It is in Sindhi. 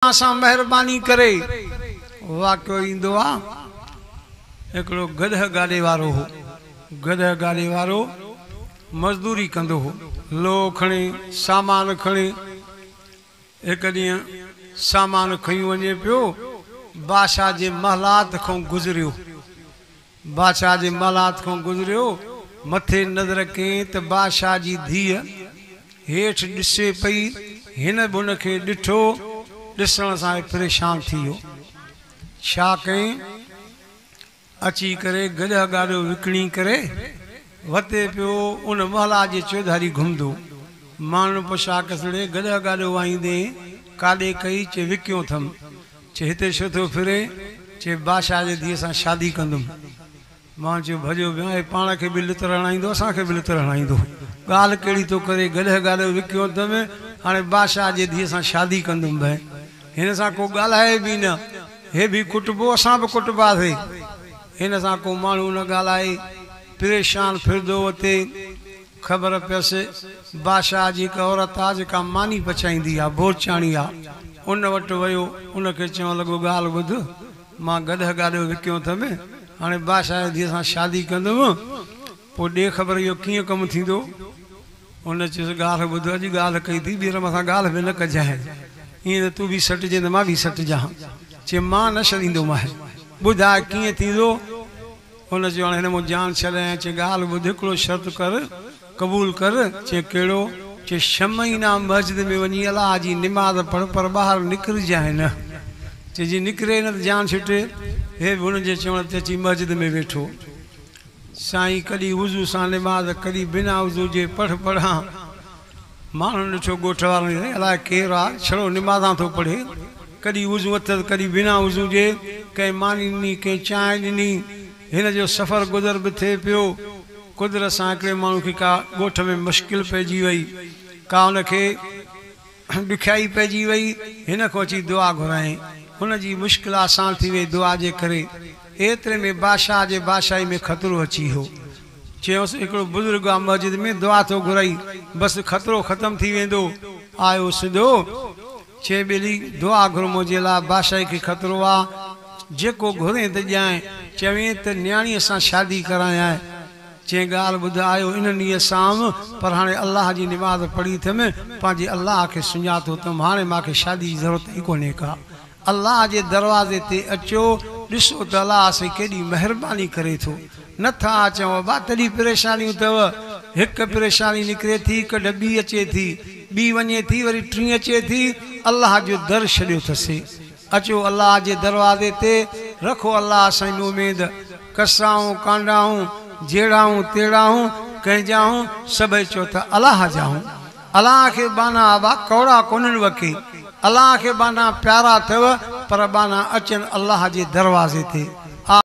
سان مهرباني ڪري. واقعو ايندو آ هڪڙو گڏهه گاڏي وارو هو. گڏهه گاڏي وارو مزدوري ڪندو هو. لوهه کڻي، سامان کڻي. هڪ ڏينهن سامان کنيون وڃي پيو، بادشاهه جي محلات کان گذريو. بادشاهه جي محلات کان گذريو، مٿي نظر ڪيائين ته بادشاهه جي ڌيء هيٺ ڏسي پئي، هن به ان کي ڏٺو، ڏسڻ سان هي پريشان ٿي ويو. ڇا ڪيائين، اچي ڪري گڏهه گاڏو وڪڻي ڪري وتي پيو ان محلات جي چوڌاري گهمندو. ماڻهن پڇا ڪيس، ڙي گڏهه گاڏو وائيندين ڪاڏي ڪئي؟ چي وڪيو اٿم. چي هتي ڇو ٿو ڦرين؟ چي بادشاهه جي ڌيء سان شادي ڪندم. مان چيو ڀڄو ويان، هي پاڻ کي به لتر هڻائيندو اسان کي به لتر هڻائيندو. ڳالهه ڪهڙي ٿو ڪري، گڏهه گاڏو وڪيو اٿم، هاڻي بادشاهه جي ڌيء سان شادي ڪندم. ڀئي هن سان ڪو ڳالهائي به نه، هي به ڪٽبو اسان به ڪٽباسي. هن سان ڪو ماڻهو نه ڳالهائي، پريشان ڦرندو وتي. خبر پيس، بادشاهه جي هڪ عورت آ جيڪا ماني پچائيندي آ، بورچاڻي آ. ان وٽ ويو، ان کي چوڻ لڳو ڳالهه ٻڌ، مان گڏهه گاڏو وڪيو اٿم، هاڻي بادشاهه جي ڌيء سان شادي ڪندم، پوء ڏي خبر اهو ڪيئن ڪم ٿيندو؟ ان چيس ڳالهه ٻڌ، اڄ ڳالهه ڪئي ٿي، ٻيهر مان سان ڳالهه به نه ڪجانء، ائين ته تون به سٽجين ته مان به سٽجان. چي مان نه ڇڏيندومانء، ٻڌاء ڪيئن ٿيندو؟ هن چيو، هاڻي هن مون جان ڇڏايائين. چي، ڳالهه ٻڌ، هڪڙو شرط ڪر، قبول ڪر. چي، ڪهڙو؟ چي، ڇهه مهينا مسجد ۾ وڃي الله جي نماز پڙهه، پر ٻاهر نڪرجانء نه. چي، جي نڪري نه ته جان ڇٽي. هي به هن جي چوڻ تي اچي مسجد ۾ ويٺو. سائين، ڪڏهن وضو سان نماز، ڪڏهن بنا وضو جي پڙهه پڙهان. ماڻهن ڏٺو ڳوٺ وارن چيو الاء ڪير آ ڇڙو نمازان ٿو پڙهي، ڪڏهن وضو اٿس ڪڏهن بنا وضو جي، ڪنهن ماني ڏني ڪنهن چانهه ڏني، هن جو سفر گذر به ٿئي پيو، قدرت سان هڪڙي ماڻهو کي ڪا ڳوٺ ۾ مشڪل پئجي وئي، ڪا ان کي ڏکيائي پئجي وئي، هن کان اچي دعا گهرائين، هن جي مشڪل آسان ٿي وئي دعا جي ڪري، ايتري ۾ بادشاهه جي بادشاهي ۾ خطرو اچي ويو. چيائونس، هڪڙو بزرگ آ مسجد ۾ دعا ٿو گهرئي، بس خطرو ختم ٿي ويندو. آيو سڌو، چي ٻيلي دعا گهر منهنجي لاء بادشاهي کي خطرو آ، جيڪو گهرين ته ڏيانء، چوين ته نياڻيء سان شادي ڪرايانء. چين ڳالهه ٻڌ آيو ان نيت سان آم، پر هاڻي الله جي نماز پڙهي اٿم، پنهنجي الله کي سڃاتو اٿم، هاڻي مان کي شادي جي ضرورت ئي ڪونهي ڪا. الله جي دروازي تي اچو، ڏسو ته الله سائين ڪيڏي مهرباني ڪري ٿو. نه ٿا اچون ابا تڏهن پريشانيون اٿو. هڪ پريشاني نڪري ٿي، ڪڍ ٻي اچي ٿي، ٻي وڃي ٿي وري ٽين اچي ٿي، الله جو در ڇڏيو اٿسي. اچو الله جي دروازي تي، رکو الله سائين ۾ اميد. ڪسائون، ڪانڊائون، جهڙائون، تهڙائون، ڪنهن جائون، سڀئي چئو ته الله جائون. الله کي ٻانها ابا ڪوڙا ڪونهن وڪي. الله کي ٻانها پيارا اٿئو، پر ٻانها اچن الله جي دروازي تي.